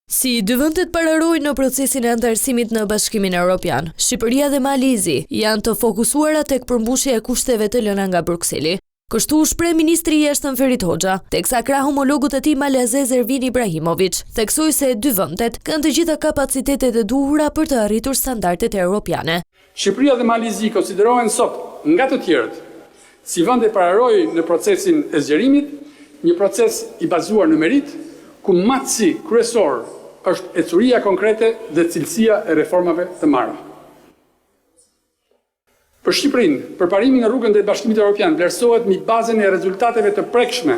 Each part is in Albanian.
Si dy vendet pararojë në procesin e anëtarësimit në Bashkimin Europian, Shqipëria dhe Mali i Zi janë të fokusuara tek përmbushja e kushteve të lëna nga Brukseli. Kështu u shpreh ministri i Jashtëm Ferit Hoxha, teksa krah homologut të tij malazez Ervin Ibrahimoviç, theksoi se dy vendet kanë të gjitha kapacitetet e duhura për të arritur standardet europiane. Shqipëria dhe Mali i Zi konsiderohen sot nga të tjerët si vende pararojë në procesin e zgjerimit, një proces i bazuar në meritë, ku matësi kryesor është ecuria konkrete dhe cilësia e reformave të marra. Për Shqipërinë, përparimi në rrugën drejt Bashkimit Europian vlerësohet mbi bazën e rezultateve të prekshme,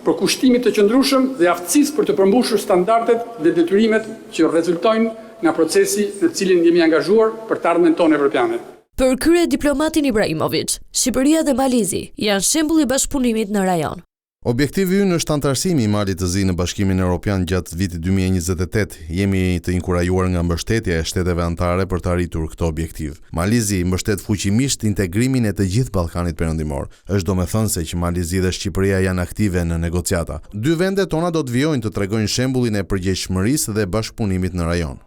përkushtimit të qëndrueshëm dhe aftësisë për të përmbushur standardet dhe detyrimet që rezultojnë nga procesi në të cilin jemi angazhuar për të ardhmen tonë evropiane. Për kryediplomatin Ibrahimoviç, Shqipëria dhe Mali i Zi janë shembull i bashkëpunimit në rajon. Objektivi ynë është anëtarësimi i Malit të Zi në Bashkimin Europian gjatë vitit 2028. Jemi të inkurajuar nga mbështetja e shteteve anëtare për të arritur këtë objektiv. Mali i Zi mbështet fuqimisht integrimin e të gjithë Ballkanit Perëndimor. Është domethënëse që Mali i Zi dhe Shqipëria janë aktive në negociata. Dy vendet tona do të vijojnë të tregojnë shembullin e përgjegjshmërisë dhe bashkëpunimit në rajon.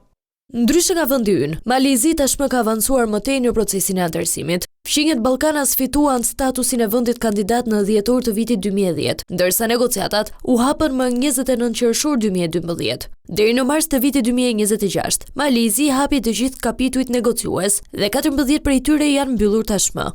Ndryshe nga vendi ynë, Mali i Zi tashmë ka avancuar më tej në procesin e anëtarësimit. Fqinjët ballkanas fituan statusin e vendit kandidat në dhjetor të vitit 2010, ndërsa negociatat u hapën më 29 qershor 2012. Deri në mars të vitit 2026, Mali i Zi hapi të gjithë kapitujt negociues dhe 14 prej tyre janë mbyllur tashmë.